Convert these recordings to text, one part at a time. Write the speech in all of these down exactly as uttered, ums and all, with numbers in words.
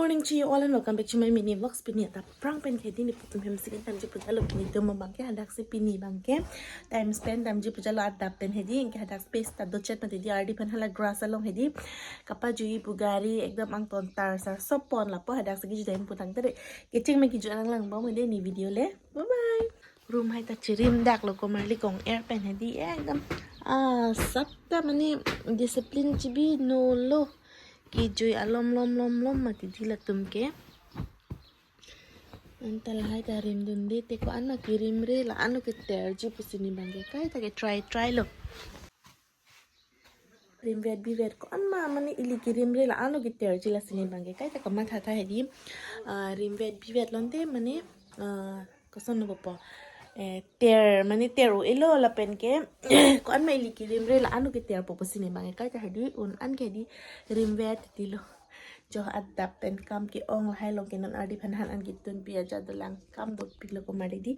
Morning to you all and welcome back to my mini vlogs. Pini adap aphrang pen hedi netum hem singin damji pujalo, netum abangke hadak si pini abangke time spend damji pujalo adap pen hedi, anke hadak space ta dochet mati di ardi aphan hala grass along hedi kapajui pu gari ekdom angton tarsar sopon lapu hadak si kejut dam pu tangte re. Kecheng me kejut nanglangbom hedi ne video le. Bye bye. Room hai ta chirim dak lo komarli kong-er pen hedi ekdom, ah, asap ta mane discipline chibi nolo. Kejui alom lom lom lom mati di latum ke. Anta lahai ta rimdunde te ko-an ma kerimre la-an lo keterji pusi ne abangke kaita ke try try lo. Rimvet bivet ko-an ma mane ili kerimre la-an lo keterji lasi ne abangke kaita kamatha tha hedi. Ah, rimvet bivet lonte mane, ah, koson lo popo. Eh, ter mane ter o elo lapen ke ko-an ma ili kerimre la-an lo keterpo pusi ne abangke kaita hedi un-an ke hedi rimvet ti lo. Jo adap pen kam ke-ong lahai along ke non ardi aphan han an ketunpi ajat dolang, kam dopik lo komarli di.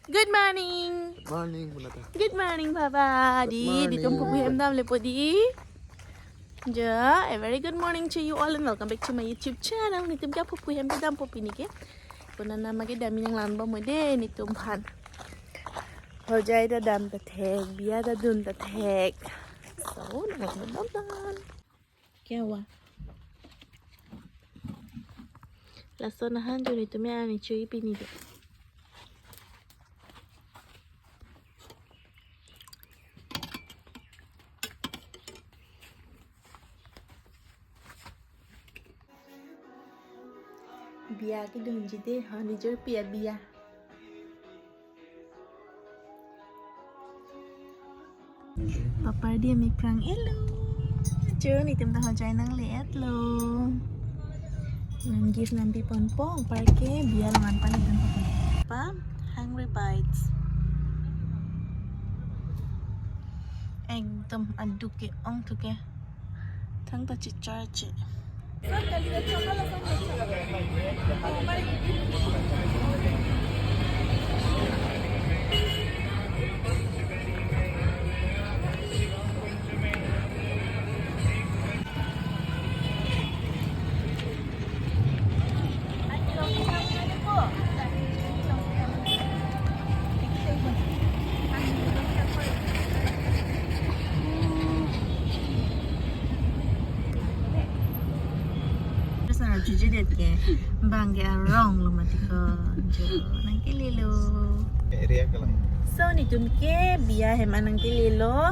Good morning. Morning, Bunata. Good morning, Baba. Good morning. Di, netum pupu hem damle po di. Jo, a very good morning to you all and welcome back to my YouTube channel. Netum ke pupu hem dampo pini ke. Konat nama ke dam-i nanglangbom hedi netum aphan. Hojai ta dam ta thek, biya ta dun ta thek. So, nanglangbom dan. Kya hua? Lason ahan jo netum ya ani chui pini de. Biya kedunji de, ha, nejor pi abiya. Papar di amik aphrang elo. Jo, netum ta hojai nangle-et lo. Nang gift nangpi ponpo, anpar ke biya along an pale dun ponpo. Pa, Hungry Bites. Ekdom aduk ke-ong thu ke. Thangta chichar che. Terus na cuci det ke, bang ke arong lo mati ko, jo, nangkele lo. Area ke lang. So, netum ke biya hem an nangkele lo.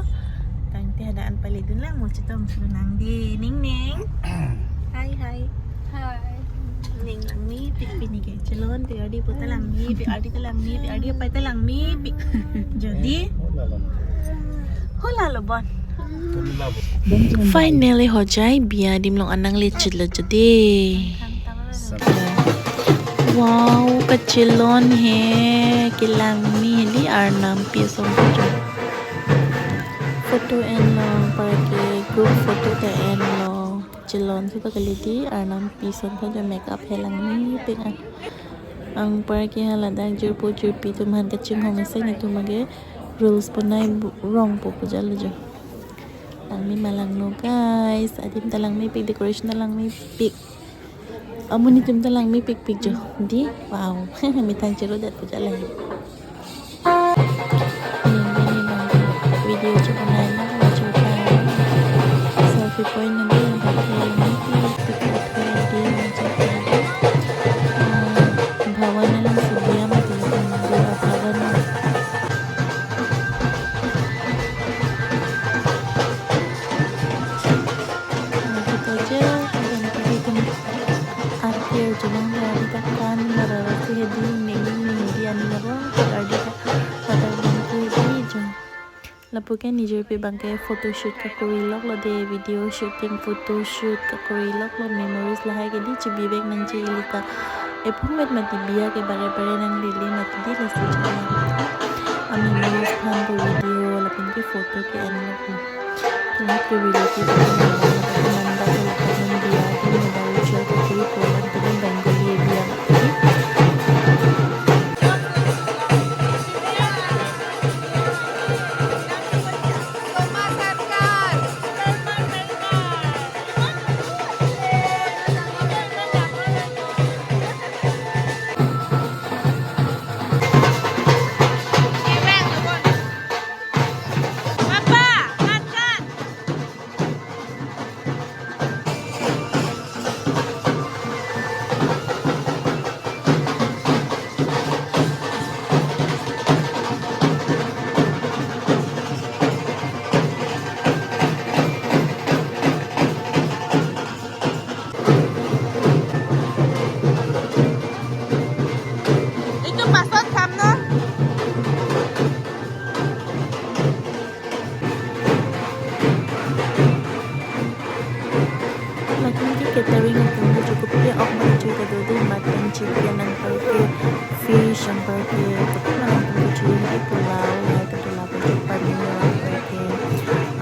Tangte hadak an pale dun lang mo, chetong chelonang di, Ning Ning. Hai, hai. Hai. Ning langmepik pini ke. Chelon pe ardi apo ta langmepik, ardi ta langmepik, ardi apai ta langmepik. Jadi, hola lo bon. Finally hojai biya adim along an nangle chit lo jadi. Wow, kachelon he, kelangme hedi arnam pi asong photo. Photo enlo, anpar ke group photo ta enlo. Chelon si pakali di arnam pi asong photo, makeup he langmepik an. Anpar ke haladak jirpo jirpi atum aphan kachinghon isi netum abangke reels ponai bu-, rong po pu jalo jo. Langme ma langno guys, adim ta langmepik, decoration ta langmepik. Amonit atum ta langmepikpik jo. Di, wow. Methang chiro det pu jalo. Ningke ne abang video chobonai na, la chopa. Selfie point na di, abang ke langmepik, pik pik di, macam macam. Ah, Bhawan along si biya mati, di, Bhawan. Lagi tu aja, dan kita itu arti aja nang dari takan, marara si hedi, Ning Ning hedi, ani labo, pada di, pada bangku hedi aja. Lapu ke nejor pi abangke photoshoot kakori lok lo de, video shooting, photoshoot kakori lok lo, memories lahai ke di, chibivek nangji ili ta. Ephu met mati biya ke bare bare nanglele mati di, lasi jala. A memories aphan pu video lapen ke photo ke-en lok lo. Lahat ke relative ke nanda ke lahat nang biya ke mobile share ke kiri program ke Bengali biya. Dodi mutton, chicken, anparke fish, anparke kepala, anparke chili, pulao, lahai kedo lapu, chapati, anparke,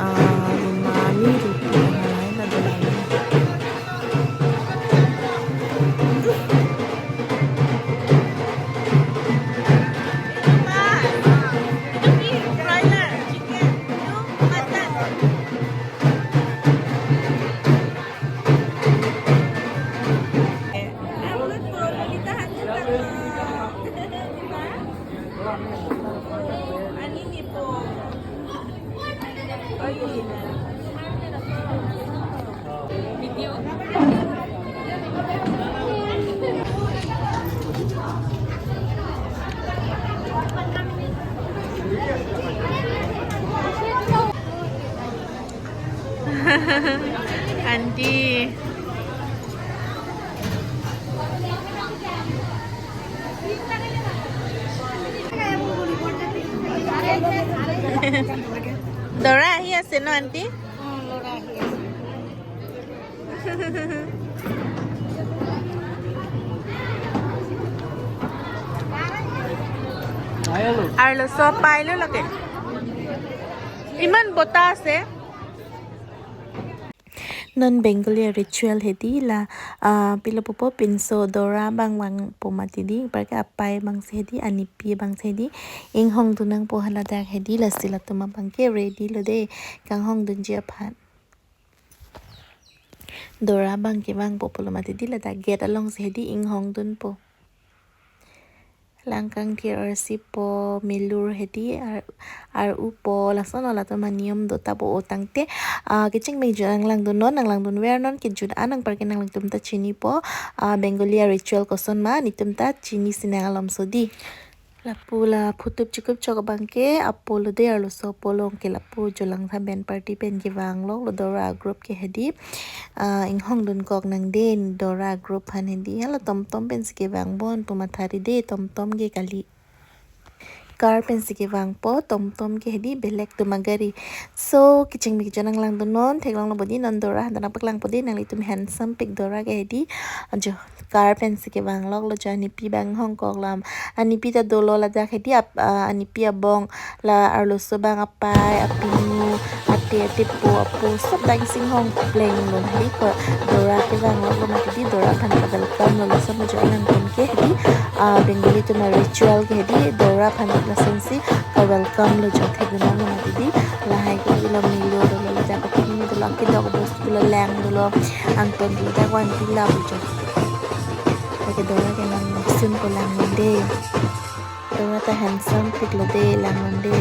ah, rumali roti, lahai ladak do. Aunty. Dora ahi ase no, aunty? Arloso apai lo lake. Iman bota ase. Non Bengali ritual hedi la, ah, pilo pupo pinso Dora abang vangpo mati di, anparke apai abangsi hedi, anipi abangsi hedi, inghong dun nangpo haladak hedi, lasi latum abangke ready lo de, kanghong dunji aphan. Dora abangke vangpo pulo mati di, ladak gate alongsi hedi inghong dunpo. Langkangthir arsipo, milur hedi ar, ar-upo, lason latum aniyom do ta bo o tangte, ah, kecheng mejun nanglangdunnon, nanglangdunvernon, kejun an anparke nanglitum ta chinipo, ah, Bengali ritual koson ma, netum ta chini sinang alom so di. Lapu la phutup chikup chok abangke apo lo de, arloso apo along ke lapu jolang thaben party pen kevang lok lo Dora group ke hedi. Ah, inghong dunkok nang de Dora group aphan hedi. Hala tomtom pensi kevang bon pu mathari de, tomtom ke kali. Car pensi kevangpo, tomtom ke hedi belek atum agari. So, kecheng mejun nanglangdunnon, theklong lo bo di non Dora aphan ta nangpaklangpo de, nanglitum handsome pik Dora ke hedi. Ajo, car pensi kevang lok lo jo, anipi abang inghongkok lam. Anipi ta dolo ladak hedi ap, ah, anipi abong la arloso abang apai, apinu, ate, atepo, apo, sob dak isi inghong pleng lo hedi ko Dora kevang lok lo mati di Dora aphan ta welcome lo, lason jo alang pen ke hedi, ah, Bengali atum aritual ke hedi Dora aphan lasonsi ka welcome lo jo, thekdun nang lo mati di. Lahai ke ilo milur dolo, ladak ke pini dolo, akedok bos dolo, lang dolo, angton dolo, dak van pila lo jo. Lake Dora ke nangsun ko lang de. Dora ta handsome pik lo de, lang de.